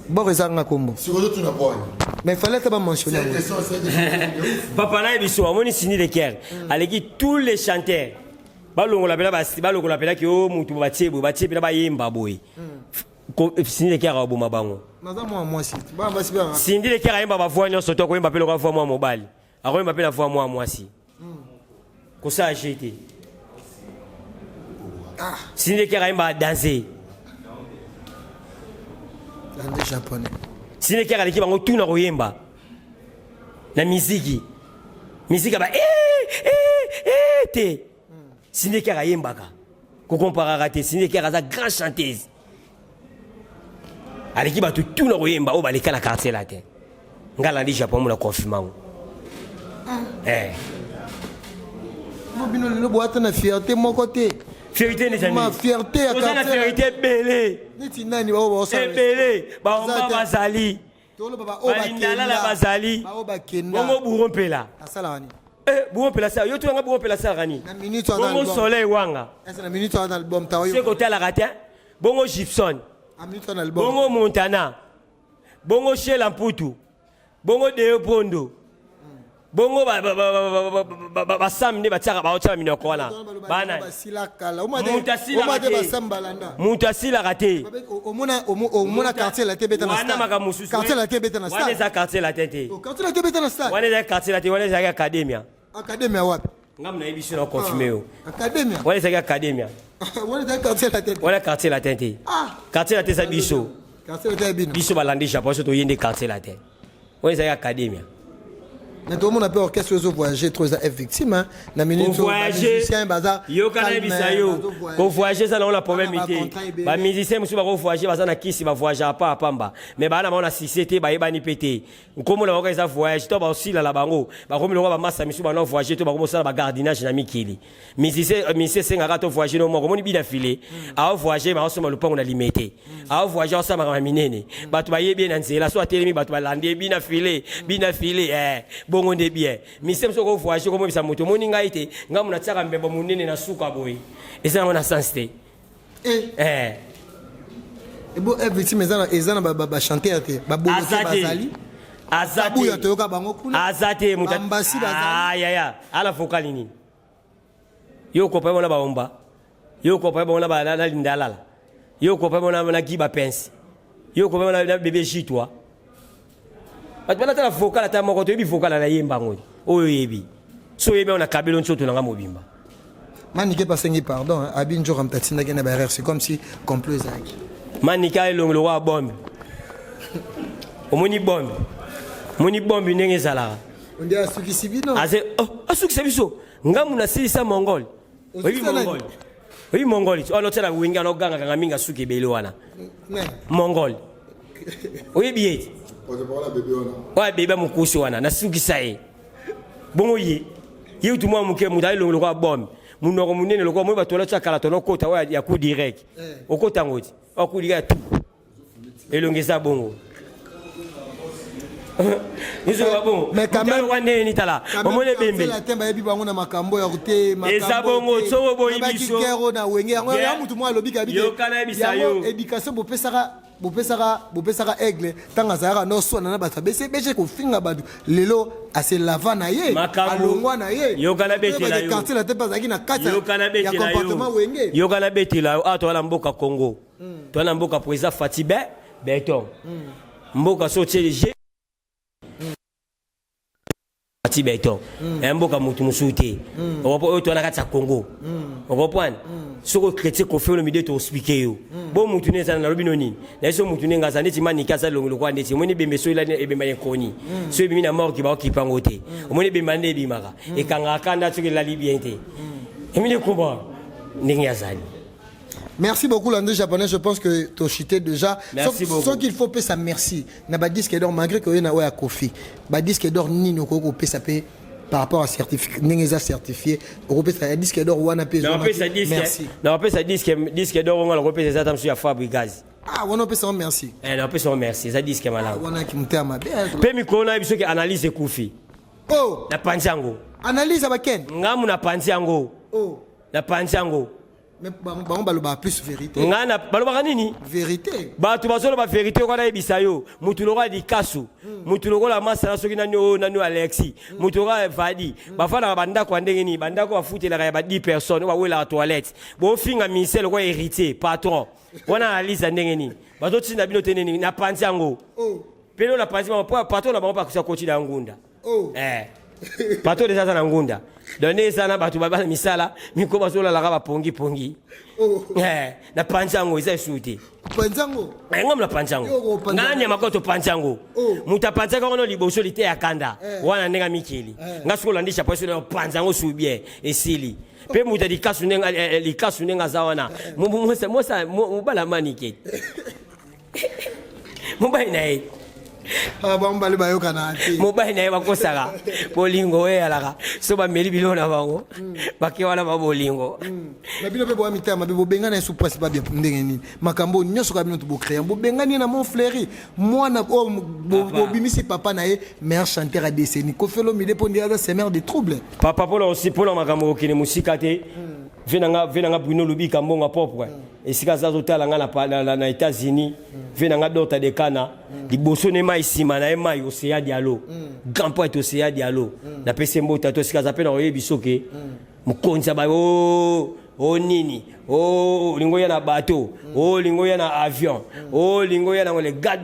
Bor ezanga kombo. Sikoyo tuna bwani. Mais fallait ata bamentionne C'est yango. question, c'est question. Papa, nayebi so amoni Cindy Le Cœur aleki tous les chanteurs. Balongola mpena balongola mpenaki o mutu batie boye, batie mpena bayemba boye. Cindy Le Cœur aboma bango. Naza mwana mwasi, bana basi bana. Cindy Le Cœur ayemba bavoix nyonso to akoyemba mpe lokola voix mwa mobali, akoyemba mpe na voix mwa mwasi. Kosala je te. Cindy Le Cœur ayemba danse. Ande japonais. Cindy Le Cœur aleki bango tuna koyemba na miziki, miziki aba eh, eh, eh, te. Cindy Le Cœur ayembaka, kokomparaka te. Cindy Le Cœur aza grand chanteuse, aleki bato tuna koyemba oyo baleka na Quartier Latin. Ngai alandi Japon mona confirme yango eh. Bo bino lelo boata na fierté moko te. Fierté neti? Ma fierté ya Oza na quartier. Fierté ebele. Neti nani bao baosala? Ebele baomba. Baza te. Bazali. Toloba baoyo balindalala. bakenda. Bazali. Baoyo bakenda. Bongo Buro Mpela. Asalaka nini? Eh, Buro Mpela sala yo tunanga, Buro Mpela asalaka nini? Na minute wana Bongo album. Soleil Wanga. Ese na minute wana album ta Se oyo. kotalaka te. Bongo Gibson. Na minute wana album. Bongo Montana, bongo Shela Mputu, bongo Deo Pondo, bongo basam nde batiaka, baotiaka minoko wana bana. Basila kala. Moto asilaka te te. Basambalanda. Moto asilaka te. Omona Quartier Latin ebeta na Wana stade. makambo mosusu. Quartier Latin ebeta na Wana stade. eza Quartier Latin te. Oh, Quartier Latin ebeta na stade. Wana ezalaki Quartier Latin, wana ezalaki Academia. Academia wapi? Ngambo nayebi so na confirme yo. Academia. Wana ezalaki Academia. Wana ezalaki Quartier Latin te. Wana Quartier Latin te. Ah. Quartier Latin eza biso. Quartier Latin ya bino. Biso balandi Japon so toye nde Quartier Latin. Wana ezalaki Academia. Mais tomona mpe orchestre ozo voyager trop, eza F Victime, hein. Na minute oyo, Kovoyage bamusicien baza yoka, calme, nayebisa yo, bazo-voyager. kovoyage eza nango na problème Bana te. bacontrat ebele. Bamusicien mosusu bakovoyage, baza na kisi, bavoyage apa apamba, mais baa na bango na succès te, bayebani mpe te. Nkombo na bango eza voyage to baosilala bango, bakomi lokola bamasa misusu bana voyage to bakomi osala bagardinage na mikili. Musicien esengaka to voyage no moko. Omoni bina file aovoyage, ma aosomba lupango na Limete, aovoyage, aosala makambo ya minene, bato bayebi ye na nzela. So atelemi, bato balandi ye, bina file, bina file eh, bongo nde bien. Musicien mosusu okovoyage, okomobisa moto omoni ngai te, ngai mo natiaka mbembo monene na suka boye, eza yango na sens te. Eh, eh. Ebo F Victime eza na bachanteur te, babolo te. Aza te. Bazali. Aza Kabuya te. toyoka bango kuna. Aza te moto. Bambasi bazali. Ah, yaya ala vocal nini? Yo kopa bona baomba, yo kopa bona na lindalala, yo kopa bona na giba pense. Yo ko na bébé J3. Bato balata na vocal ata moko toyebi vocal na yemba yango oyo oyebi. So oyebi yango na kabelo nzoto na nga mobimba. Manike pasengi pardon, hein. Abi Njoka mtatindaki na ba erreur, c'est comme si complot ezalaki. Manike elongi lokola bombe. Omoni bombe. Omoni bombe ndenge ezalaka. Onde asukisi bino. Aze oh, asukisa biso. Ngambu nasilisa mongol. Oyebi mongol. Oyebi mongol. Oyo anotia na wenge anoganga kanga mingi asuki ebele wana. Mongol. Oyebi ye. Oyo bebe mokusi wana nasukisa ye. Bongo ye. Ye utu mwa moke moto ayelongi lokola bombe. Monoko monene lokola moi bato wana kala tonokota oyo ya coup direct. Okota yango ti. Oyo coup direct ya tout. Elongi eza bongo. Mais quand même ndenge tala omoni ebembe bayebi bango na makambo ya te eza bongo soko boyi biso guerre na wenge yango ya mutu mwa alobi kabi yokana yebisa yo éducation bopesaka bopesaka bopesaka aigle ntango azalaka noswana na bato abese bese kofinga bato lelo aselava na ye alongwa na ye yokana betela yo quartier la te mpe azalaki na kati ya comportement wenge yokana betela yo awa toza na mboka Congo toza na mboka président Fatshi be beton mboka so otie je Fatshi beton ya mboka motu mosusu te oyo toza na kati ya Congo okoprendre soki ochrétien Koffi Olomide toexpliquer yo bo mutu ne eza nalobi no nini naye so mutu ndenge aza neti manike aza elongi lokola ndeti omoni ebembe so elani ebemba ekoni so ebimi na morgue baokipa yango te omoni ebemba nde ebimaka ekangaka kanda soki elali bien te emili comprendre ndenge azali. Merci beaucoup Landry Japonais, je pense que tu as chuté déjà. Merci beaucoup. Ce qu'il faut payer ça merci. Na ba disque d'or malgré que na oya Kofi. Ba disque d'or ni no ko pesa pe par rapport à certifié ndenge eza certifié okopesa ya disque d'or wana pe napesa disque merci. Napesa disque disque d'or ngo nakopesa eza ta mosusu ya Fabregas. Ah wana opesa ngo merci. Eh napesa ngo merci eza disque malamu. Wana ki mutema mabe. Pe mikolo na biso ke analyse ekufi. Oh napanzi yango. Analyse abaken. Ngamu napanzi yango. Oh napanzi yango. Mais bango balobaka plus vérité. Nga na balobaka nini? Vérité. Bato bazoloba vérité wana yebisa yo. Mutu lokola Likasu, mutu lokola Masala soki nani oyo nani Alexis, mutu lokola Vadi. Bafandaka bandako ya ndenge nini? Bandako bafutelaka ya ba 10 personnes oyo bawelaka toilette. Bofinga ministère lokola héritier, patron. Wana analyse ya ndenge nini? Bazotinda bino te nini? Napanzi yango. Oh. Pe lelo napanzi bango po patron na bango mpe akoti na ngunda. Oh. Eh. Patron deja aza na ngunda. Donc nde eza na bato babana misala miko bazolalaka bapongi pongi. Oh. Eh, na panzi yango eza esusu te. Panzi yango? Eh, ngam na panzi yango. Yo okopanza Nga nyama ko topanzi yango. Oh. Moto apanzaka wana liboso lite ya kanda. Eh. Wana ndenge mikili. Eh. Nga soki olandi chapeau soki opanza yango su bien esili. Pe moto ya likasu ndenge eh, eh, likasu ndenge aza wana. Mosa mosa mobala manike. Mobali na ye. Ah bango bale bayokana te. Mobali na ye bakosaka bolingo oyo eyalaka so bameli biloko na bango bake wana ba bolingo. Na bino mpe boya mitema mabe bobengani ye sous presse babia ndenge nini makambo nyonso kaka bino tobocréa bobengani ye na Mont Fleury mwana oyo bobimisi papa na ye meilleur chanteur ya décennie Koffi Olomide mpo nde aza semeur de trouble. Papa mpona osi mpona makambo kokende mosika te ve nanga ve nanga Bruno Lubika mbongo propre esika aza azotala nga na États-Unis ve nanga Dorta Dekana liboso ne mai nsima na ye mai Océan Diallo grand poète Océan Diallo napesi ye mbote to esika aza mpe na koyebi soki mokonzi ya ba o o nini o olingi oya na bateau o olingi oya na avion o olingi oya nango le gars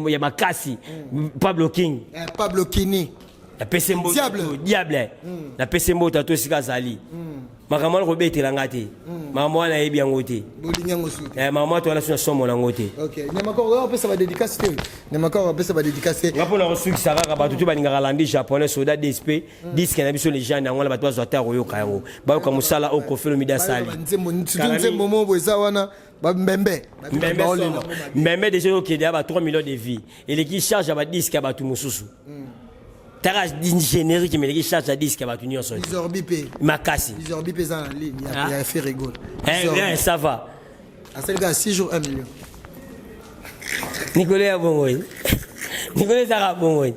ya makasi Pablo King. Eh, Pablo Kini. Napesi mbote Diable. Diable napesi mbote to esika azali makambo wana kobetela nga te makambo wana nayebi yango te. Bolingi yango suki. Eh, makambo wana towana so na somo nango te. Ok nyamakoro oyo apesa badédicace te nyamakoro apesa badédicace te. Nga mpona kosukisa kaka bato to balingaka landi japonais soda dsp disque na biso legende yango wana bato bazwa ta koyoka yango bayoka mosala oyo Koffi Olomide asali. Nzembo surtout nzembo moko boye eza wana bambembe mbembe baolela. Mbembe déjà okende ya ba 3 millions de vues eleki charge ya badisque ya bato mosusu taka générique mais eleki charge ya disque ya bato nyonso te. Bizorbi mpe. Makasi. Bizorbi mpe eza na ligne Ah. ya Ferre Gola. Eh, eh, ça va. Asali kaka 6 jours 1 million. Nikolo ya bongo ye nikolo ezaka bongo ye.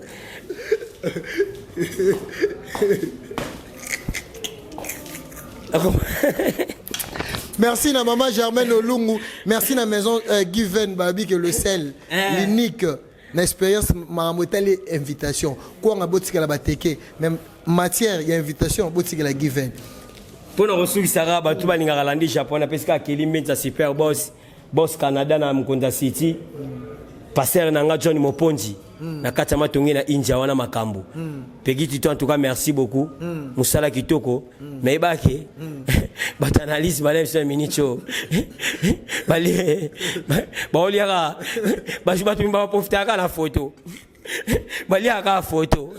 Merci na maman Germaine Olungu, merci na maison Given Babi que le sel, Eh. l'unique na expérience makambo etali invitation. Kwanga botikala bateke, même matière ya invitation botikala Given. Mpona kosukisaka bato balingaka landi japon napesi kaka keli mbenza super boss. Boss Canada na Mkonza City. Pasteur na nga John Moponzi. Na kati ya matonge na India wana makambo. Peggy Tito en tout cas merci beaucoup. Musala kitoko. Mais yebake bato analyse bale biso na minute oyo. Bale baoliaka bato bato baprofitaka na photo. Baliaka kaka photo.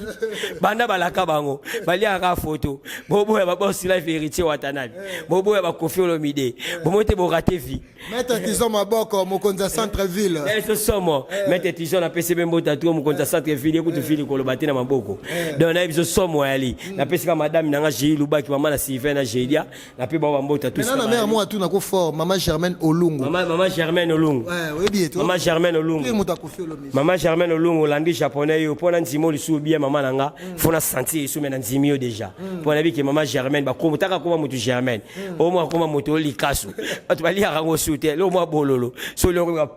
Banda balaka bango. Baliaka kaka photo. Boboya ba boss life héritier Watanabe. Boboya ba Koffi Olomide. Bomote bo rater vie. Maître Tison Maboko, mokonzi ya centre-ville. Eso somo. Maître Tison apesi be mbota tu mokonzi ya centre-ville ekutu ville koloba te na maboko. Donc na biso somo yali. Napesi ka madame nanga Jélie Lubaki mama na Sylvain na Jélia. Nape ba mbota tu. Maintenant na mère moi tout nako fort, maman Germaine Olungu. Maman maman Germaine Olungu. Ouais, oyebi ye to. Maman Germaine Olungu. Ye moto akofi Olomide. Maman Germaine Olungu landi japonais yo pona ndimo lisu bien maman nanga faut na sentir isu mais na ndimi yo déjà. Pona bi ke maman Germaine ba komo taka koma mutu Germaine. O mwa koma mutu likasu. Bato baliaka yango su te, lo mwa bololo. So lo ko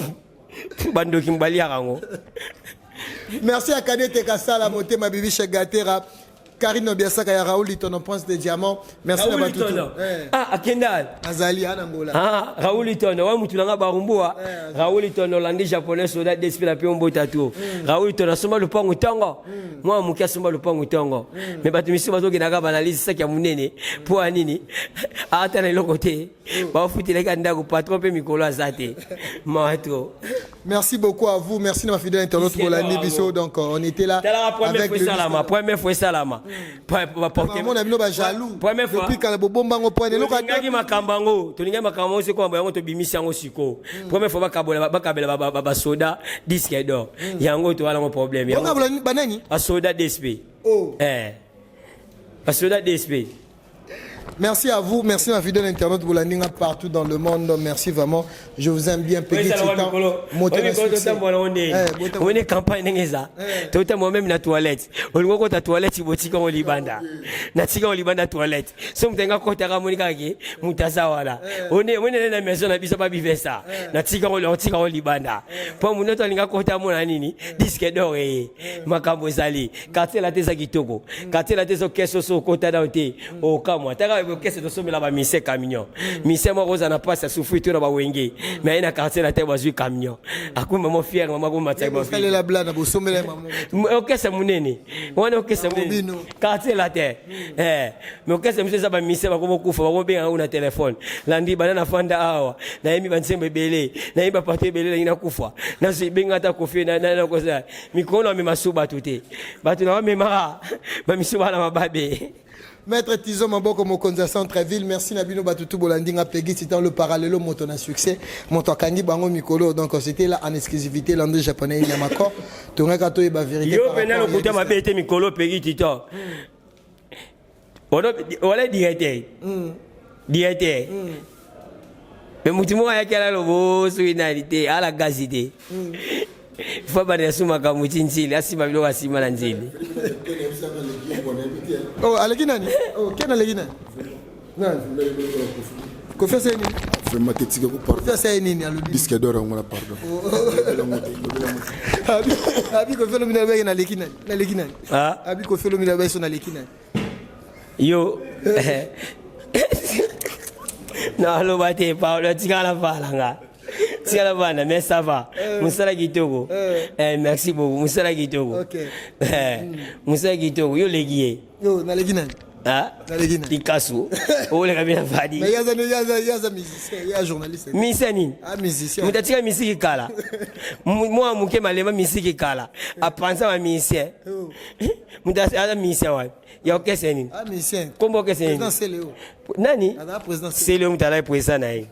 bandoki baliaka yango. Merci à Kadete Kasala Motema Bibi Gatera. Karine Obiasaka ya Raoul Litono Prince de Diamant. Merci na Raoul batutu. Litono. Eh. Ah, akenda. Azali ana Angola. Ah, Raoul Litono, wa mutu nanga barumbua. Eh, Raoul Litono landi japonais soda d'esprit la pion bota tout. Raoul Litono asomba lupango tongo. Mwa muki asomba lupango tongo. Mais bato misusu bazokendaka banalise saki ya munene po ya nini? Ata na eloko te. Bafutelaka ndako patron pe mikolo aza te. Mawa trop. Merci beaucoup à vous. Merci de ma fidèle internaute Disque Bolandi d'or, Bisso. Donc on était là Talaka première avec fois le esalama, première fois esalama. Maman na bino ba jaloux. Première fois. Depuis quand bobomba ngo point eloko Tolingaki makambo yango, tolingaki makambo yango sikoyo yango tobimisi yango sikoyo. Première fois bakabola bakabela basoda disque d'or. Yango towana ngo problème. Yango Bonga banani? basoda DSP. Oh. Eh. Basoda DSP. Merci à vous, merci ma fidèle internaute Bolandinga partout dans le monde. Merci vraiment. Je vous aime bien. Peggy Titan. Moteur à succès. Eh, Omoni campagne ndenge eza totambola meme na toilette olingi okota toilette botika ngo libanda natika ngo libanda toilette so moto alingi akotaka amoni kaka ke moto aza wana omoni na maison na biso babivesa natika ngo otika ngo libanda mpo moto nyonso alingi akota amona nini disque d'or eye makambo ezali quartier la te eza kitoko quartier la te eza orchestre so okota nao te okamwa taka orchestre tosomela bamise camion mise moko oza na mpasi asufri to na bawenge mais aye na quartier la te bazwi camion akomi mama fiere mama akomi Bosalela blana bosombela ye mama. orchestre monene wana orchestre monene Robino. quartier la te mais orchestre mosusu eza bamise bakomokufa bakobenga ngo na telefone landi banda nafanda awa nayembi banzembo ebele nayembi baparti ebele nangi nakufa nazo ebenga ata kofi nakosa mikolo amema su bato te bato na bamemaka bamisu bana mababe. Maître Tison Maboko Mokonzi ya centre-ville, merci na bino batutu Bolandinga Peggy Titan le parallèle moto na succès, moto akangi bango mikolo. Donc c'était là en exclusivité Landry japonais Nyamakor. Tongaka to ba vérité. Yo par pena rapport à lokuta mabe te mikolo Peggy Titan. Wala directeur. Directeur. Mais mutu moko ayaki ala lobo soki nani te ala gazi te. Fa bana ya sumaka muti nzili asimba biloko asima na nzili. Oh, aleki nani? Oh, ken aleki nani? Nani? Kofi asali nini? Vraiment te tika ko pardon. Kofi asali nini alobi? Disque d'or yango na pardon. Abi abi Kofi alobi na baki naleki nani? Naleki nani? Ah? Abi Kofi alobi na baki so naleki nani? Yo naloba te Paolo tikala vala nga tikala vanda mais ça va mosala kitoko. Eh, merci beaucoup mosala kitoko. Eh, mosala kitoko yo leki ye. Yo naleki nani? Ah? Naleki nani? Likasu oleka bina vadi. Mais yaza yaza yaza musicien, ya journaliste. Misa nini? Ah musicien. Moto atika misiki kala mwa moke malema misiki kala apanza bamisien moto aza musicien wapi ya orchestre nini? Ah musicien. Kombo orchestre nini? Président Céléo. Nani? Aza président Céléo. Sele moto alai président na ye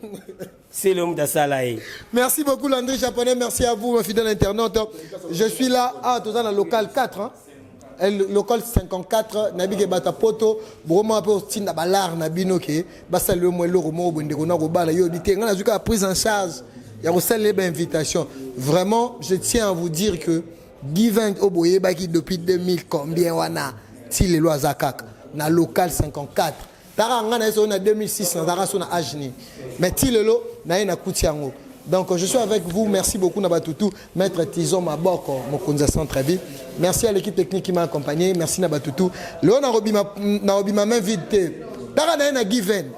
Sele moto asala ye. Merci beaucoup Landry Japonais, merci à vous mes fidèles internautes. Je suis là à toza na local 4 hein. Local 54 nabike bata poto broma pe otinda balar na bino ke basali yo mo eloko moko boye ndeko na kobala yo oyebi te ngai nazwi kaka prise en charge ya kosalela ba invitation. Vraiment je tiens à vous dire que Given oyo boyebaki depuis 2000 combien wana ti lelo aza kaka na local 54. Taka nga na ye so na 2006 nazalaka so na âge nini mais ti lelo na ye nakuti yango. Donc je suis avec vous, merci beaucoup na batutu Maître Tison Maboko mokonzi ya centre-ville. Merci à l'équipe technique qui m'a accompagné, merci na batutu. Lelo na robima na robima main vide te. Taka na ye na Given.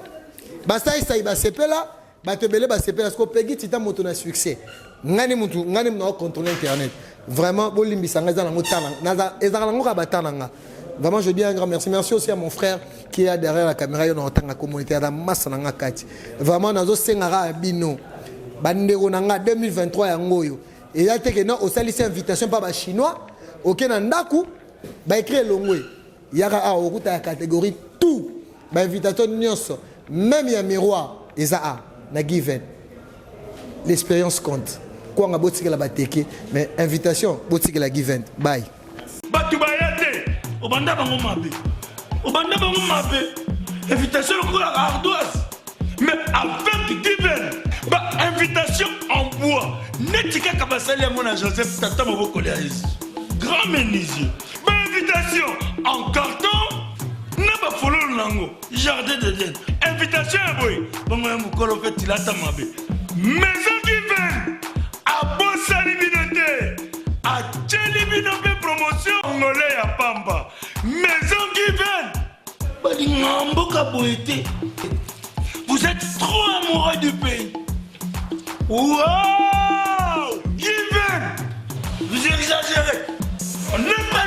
Basai sai basepela. Bato ebele basepela siko Peggy Tita moto na succès. Ngani mutu ngani na contrôler internet. Vraiment bolimbisa nga eza nango tana. Naza ezaka nango ka batana nga. Vraiment je dis un grand merci. Merci aussi à mon frère qui est derrière la caméra yo na otanga communauté ya massa na nga kati. Vraiment nazo senga ka bino. Bandeko na nga 2023 yango oyo. Eza te que non osalisi invitation pa ba chinois, oke na ndaku ba écrit elongwe. Yaka awa okuta ya catégorie tout. Ba invitation nyonso même ya miroir eza a na given. L'expérience compte. Kwanga botikela bateke mais invitation botikela given. Bye. Bato baya te, obanda bango mabe, obanda bango mabe, invitation lokola ardoise, mais avec given ba invitation en bois neti kaka basali yango na Joseph tata mobokoli ya Yesu grand menuisier, ba invitation en carton na bafololo nango jardin d'Eden, invitation ya boye bongo ya mokolo mpe tilata mabe. Maison Given abosani bino te, atieli bino mpe promotion ngole ya pamba. Maison Given balinga mboka boye te. Vous êtes trop amoureux du pays. Wow! Given, vous exagérez. On n'est pas